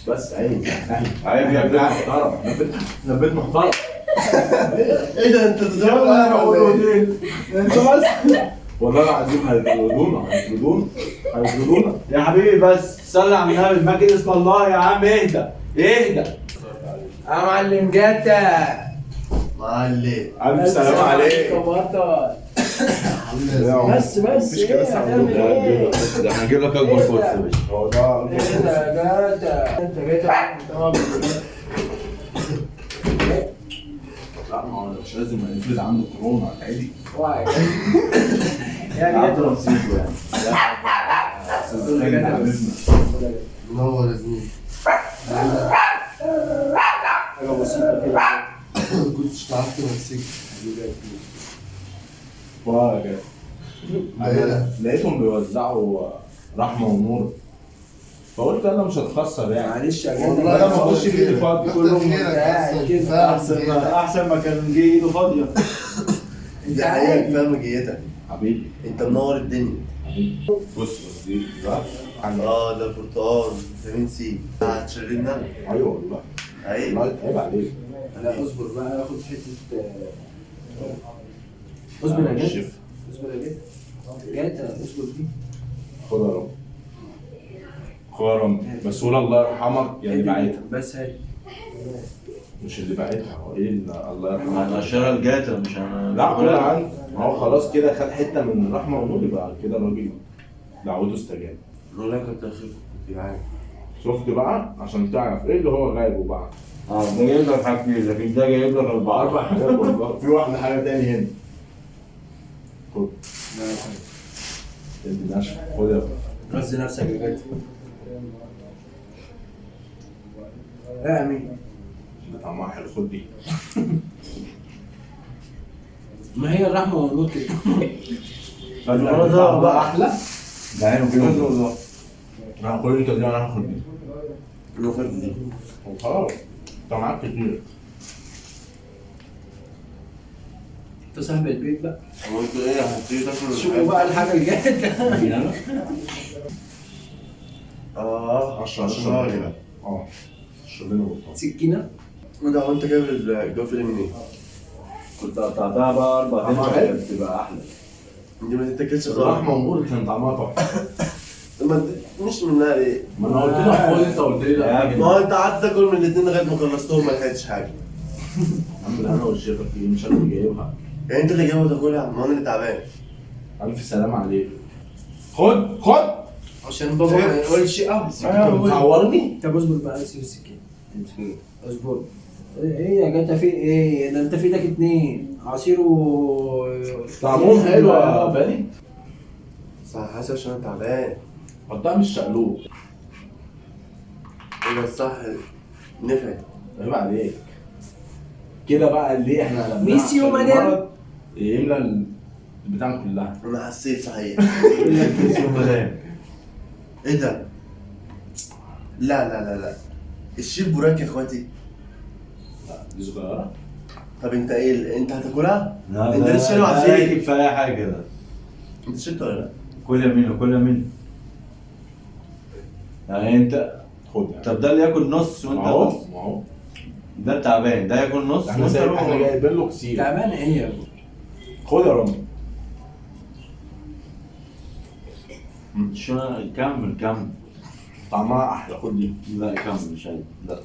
بس عيب. عيب يا بيت ابني. محترم، ده بيت محترم. ايه ده انت تضرب انا بقول ايه انت بس، والله العظيم هيطردونا هيطردونا هيطردونا. يا حبيبي بس صلي على النبي، ما كده اسم الله يا عم، اهدى اهدى. يا معلم جاتا. معلم. الف سلام عليك. بس بس مفيش كراسي ايه عندهم. هتعمل ايه؟ ده احنا هنجيب لك اكبر كرسي يا باشا. هو ده ايه ده يا جاتا؟ انت جاتا طبعا. لا ما هو مش لازم، افرض عنده كورونا عادي. واعي يا جاتا. نصيبه يعني. استاذ خالد حبيبنا. منور يا زميلي. حاجة بسيطة كده. كنتش تعرفت نفسك. واه يا جدع. لقيتهم بيوزعوا رحمه ونور، فقلت انا مش هتخسر يعني. معلش يا جاتا. والله بدل ما اخش بايدي فاضية. كتر خيرك قاعد اصلا كده. كفاية احسن مجيتك. ما احسن ما كان جه ايده فاضية. دي حقيقة كفاية مجيتك. حبيبي انت منور الدنيا. حبيبي. بص بص دي بقى حاجة. اه ده برتقال فيتامين سي. هتشربنا انا. ايوه والله. عيب. والله عيب عليك. لا اصبر بقى، اخد حتة. اصبر يا جاتا. الشيف. اصبر يا جاتا. جاتا اصبر دي. خد يا رب، خد يا رب، بس قول الله يرحمك يا اللي بعتها. بس هات. مش اللي بعتها، هو ايه اللي الله يرحمك؟ هنقشرها الجاتا مش انا. لا كل عندي. ما هو خلاص كده خد حتة من الرحمة ونور، يبقى كده الراجل دعوته استجاب. والله كنت خيرك، كنت جعان. شفت بقى عشان تعرف ايه اللي هو غايبة بقى. اه ده جايب لك حاجتين، لكن ده جايب لك اربعة. اربع حاجات والله. في واحدة حاجة تاني هنا. خد. انت ناشف، خد يا بابا. غزي نفسك يا جاتا. لا يا امين. ده طعمها حلو، خد دي. ما هي الرحمة والنور كده. ده بقى احلى. ده عينه فيهم. والله. انا هاكل انت دي، انا هاخد دي. انا خدت دي. خلاص انت معاك كتير. انت صاحب البيت بقى. هو انتوا ايه هتيجي تاكلوا؟ شوفوا بقى الحاجة الجاية. مين انا؟ اه 10 عشرة بقى. اه اشرب لنا بطاطس. سكينة. وده هو انت جايب الجوافه دي منين؟ كنت قطعتها بقى اربع طعمها تنفع حلو. كانت تبقى احلى. دي ما تتاكلش خالص. الرحمة ونور كان طعمها تحفة. ما مش منها ليه؟ ما انا قلت لك خد، انت قلت لي لا. ما هو انت قعدت تاكل من الاثنين لغاية ما خلصتهم، ما لحقتش حاجة. الحمد لله انا والشيخ في مش انا اللي جايبها. يعني انت اللي جايبها تاكلها، ما انا اللي تعبان. الف سلامه عليك. خد خد. عشان بابا ما يقولش اه. بتعورني؟ طب اصبر بقى، سيب السكينة. اصبر. ايه يا جاتا في ايه؟ ده انت في ايدك اتنين عصير و طعمهم حلو يا فادي. صح، حاسس عشان انا تعبان. حطها مش شقلوب. ايه ده صح نفعت. عيب عليك. كده بقى ليه احنا لما ميسيو عشان مدام. المرض يملى البتاع كلها. انا حسيت صحيح. ايه ايه ده؟ لا لا لا لا الشيف بوراك يا اخواتي. لا دي صغيرة. طب انت ايه انت هتاكلها؟ لا انت ده- لسه شارب ده عصير. راكب في اي حاجة ده. انت شربت ولا لا؟ كل يمينه كل يمينه. يعني انت خد يعني. طب ده اللي ياكل نص وانت ما هو نص. ما هو ده التعبان ده ياكل نص احنا وانت سايب روح. احنا جايبين له كتير. تعبان ايه يا ابو؟ خد يا رامي. شو كمل كمل. طعمها احلى، خد دي. لا كمل مش عايز. لا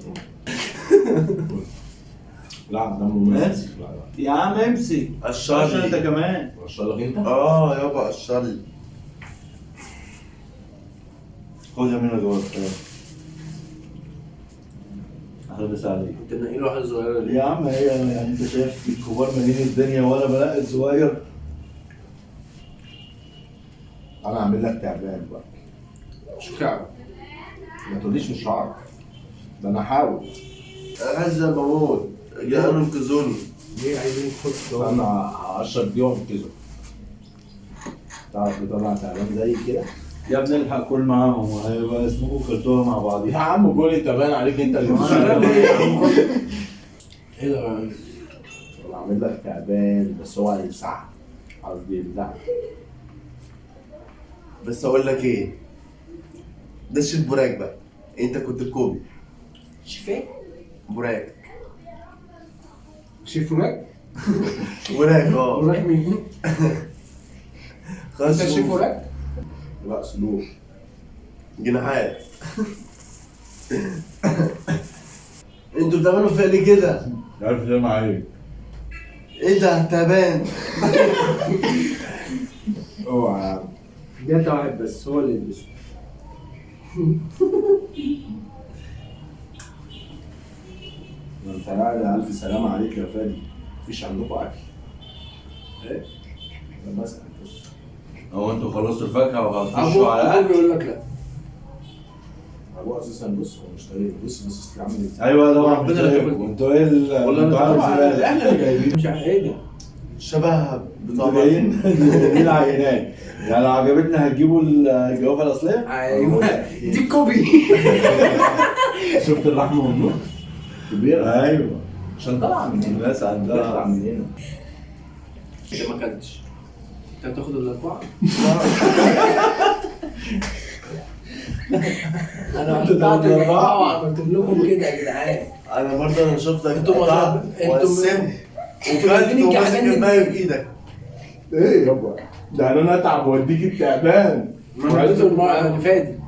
لا ده مميز. لا لا يا عم امسك قشر عشان انت لي. كمان. اشرب لك انت. اه يابا قشر لي. خد يا مينا جوه. اهلا بس عليك. انت منقي له واحدة صغيرة ليه؟ يا عم هي يعني انت شايف الكبار مالين الدنيا وانا بلاقي الصغير. انا هعمل لك تعبان بقى. مش هعرف. ما تقوليش مش هعرف، ده انا هحاول. انا حاسس ان انا بموت. جعان انقذوني. ليه عايزين نخش؟ انا هقشر دي وانقذه. تعرف تطلع تعبان زي كده؟ يا ابني الحق كل معاهم، هيبقى اسمكم كلتوها مع بعض. يا عم قول انت باين عليك انت اللي بتشرب. ايه ده؟ انا هعمل لك تعبان بس هو هيلسعك. قصدي يلسعك. بس اقول لك ايه، ده الشيف بوراك بقى. انت كنت الكوبي. شيف ايه؟ بوراك. شيف وراك؟ بوراك اه. وراك مين؟ خلاص. انت شيف وراك؟ لا صدور. جناحات. انتوا بتعملوا فيا ليه كده؟ عارف ليه معايا؟ ايه ده تعبان. اوعى يا عم. جت واحد بس هو اللي يلبسه. ده انت يعني الف سلامة عليك يا فادي. مفيش عندكم اكل؟ ايه؟ انا بسأل بس. هو انتوا خلصتوا الفاكهة وهتخشوا ابوه على ابوه الاكل؟ بيقول لك لا. ابوه اساسا بص هو مش طايق، بص بص عامل ازاي. ايوه طبعا ربنا لا تاكل. انتوا ايه والله انتوا عامل طبعا زبالة. احنا اللي جايبين. مش عارف ايه ده؟ شبه انتوا بتوع جايين جايبين عينات، يعني لو عجبتنا هتجيبوا الجوافه الاصلية؟ ايوه دي copy. شفت الرحمة والنور؟ كبيرة. ايوه عشان طالعة من هنا. الناس تطلع عندها من هنا. انت ما اكلتش. انت هتاخد الاربعة؟ انا انت قطعت تاخد الاربعة الأربعة؟ وعملت لكم كده يا جدعان. انا برضه انا شفتك انتوا ما قطعت انتوا وقسمت انتوا وكلت مديني وماسك الجعلان المايه في ايدك. ايه يابا؟ ده انا اتعب واديك التعبان. ما انا اديته المرة اللي فاتت.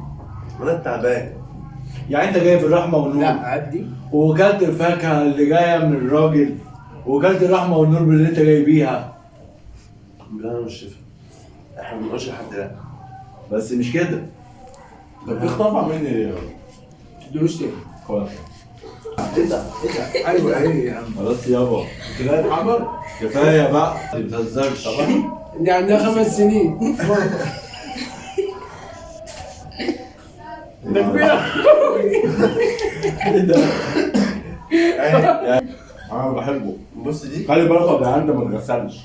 انا التعبان. يعني انت جايب الرحمة والنور لا عدي. وكلت الفاكهة اللي جاية من الراجل وكلت الرحمة والنور باللي انت جاي بيها. لا انا مش شايفها. احنا ما بنقولش لحد لا. بس مش كده. طب بتخطفها مني ليه يابا؟ تدوش تاني. خلاص. ايه ده؟ ايه ده؟ ايوه ايه يا عم؟ خلاص يابا انت جايب حجر؟ كفاية بقى ما تهزرش. دي عندها 5 سنين. ده كبيرة. ايه ده؟ انا بحبه. بص دي خلي بالك يا ده ما اتغسلش.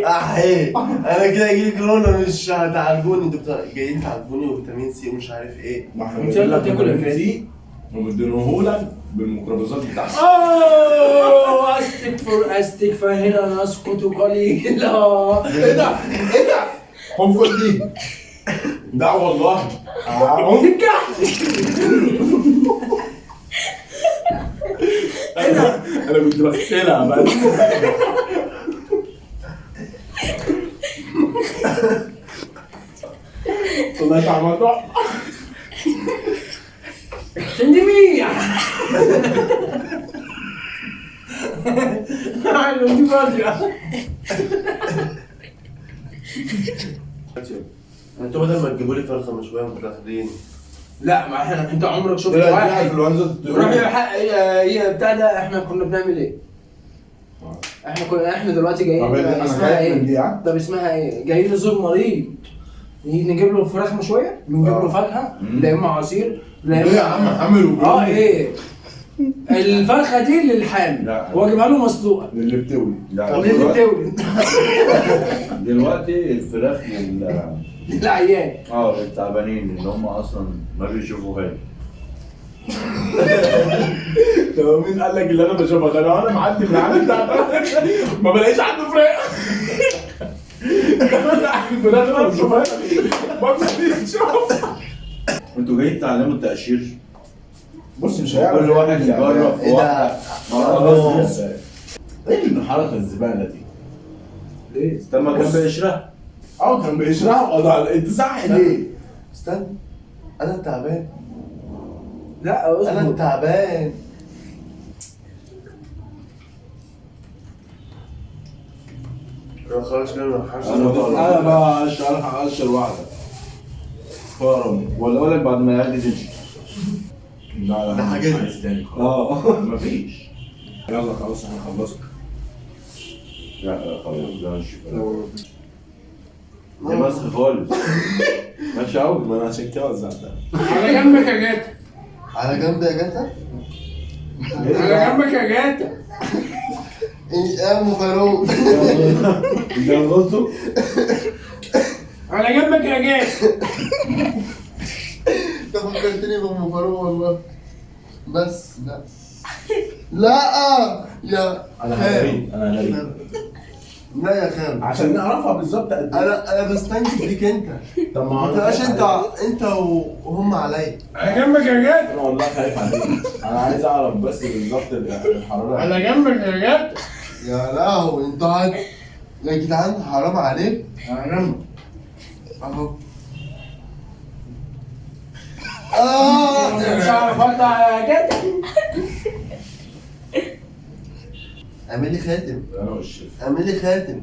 احي انا كده هيجيلي كورونا مش هتعالجوني. انتوا جايين تعالجوني وفيتامين سي ومش عارف ايه. ما احنا انت يلا بنقول لك تاكل فيتامين الفاتي. سي ومدينهولك بالميكروباصات بتاعتك. اوه استك فور استك فهنا نسكت قليلا. ايه ده؟ ايه ده؟ خد دي. لا والله. انا كنت بغسلها بس. والله طعمها تحفة. سندمية. حلو دي فاضية. انتوا بدل ما تجيبوا لي فرخة مشوية متاخدين. لا ما احنا انت عمرك شفت طلعت واحد انفلونزا روح يلحق هي بتاع ده. احنا كنا بنعمل ايه؟ احنا كنا احنا دلوقتي جايين طب انا اسمها جاي من ايه؟ دي ها؟ طب اسمها ايه؟ جايين نزور مريض، نجيب له فراخ مشوية، نجيب له فاكهة، لا اما عصير، لا ليه يا اما عم حامل اه ايه الفرخه دي للحامل لا. واجيبها له مسلوقة. للي بتولي. لا للي بتولد. دلوقتي الفراخ للعيان. التعبانين اللي هم اصلا ما بيشوفوا غير. طب مين قال لك اللي انا بشوفها؟ ده انا معدي من عند التعبان ما بلاقيش عنده فراخ. الفراخ انا بشوفها ما بشوفها. انتوا جايين تعلموا التقشير؟ بص مش هيعرف كل واحد يجرب في ايه ده؟ واحدة. ما خلاص. ايه الحركة الزبالة دي؟ ليه؟ طب ما كان بيشرح. اه كان بيشرحوا. ده انت صح ليه؟ استنى انا التعبان. لا انا اصبر. التعبان. انا خلاص كده ما حاسس. انا بقى الحق اقشر واحدة. فارم. ولا اقول لك بعد ما العيال دي تمشي. لا لا ده حاجة. مش عايز تاني خلاص. مفيش. يلا خلاص احنا خلصنا. لا خلاص ده مش ده بس خالص. ماشي قوي. ما انا عشان كده وزعتها. على جنبك يا جاتا. على جنب يا جاتا. على جنبك يا جاتا. ايه يا ام فاروق؟ انت خلصته؟ على جنبك يا جاتا. انت فكرتني بام فاروق والله. بس لا لا يا انا هلاقيه انا هلاقيه. لا يا خالد، عشان نعرفها بالظبط قد ايه. انا بستنكف ليك انت. طب ما ما تبقاش انت وهم عليا. انا جنبك يا جد. انا والله خايف عليك، انا عايز اعرف بس بالظبط الحرارة. انا جنبك يا جد. يا لهوي انتوا يا جدعان حرام عليك. انا جنبك اهو. مش عارف اطلع يا جد. اعمل لي خاتم. انا والشيف. اعمل لي خاتم.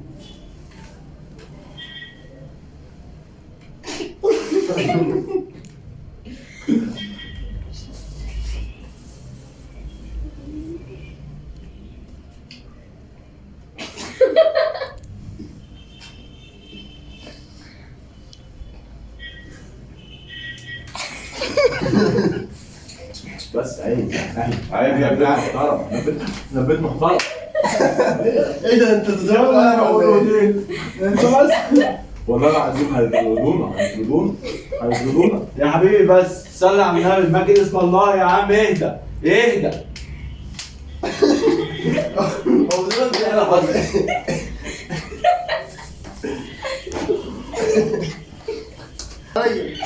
بس عيب عيب يا بيت ابن محترم، ده بيت محترم. ايه ده انت بتضرب يلا يا ولا إيه؟ انت بس والله العظيم هيطردونا هيطردونا هيطردونا. يا حبيبي، بس صلي على النبي، ما كده اسم الله يا عم. اهدى اهدى. هو دلوقتي انا بس طيب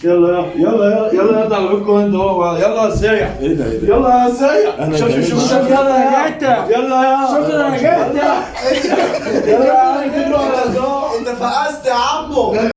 يلا يلا يلا يلا يلا على بيتكم انتوا، يلا يا سيع. ايه ده ايه ده؟ يلا يا سيع. أنا شوف جاي شوف شوف. معاك. يلا يا جتا. يلا يا شكرا يا جتا. يلا يا عم، تجروا على الدار. انت فقست يا عمو.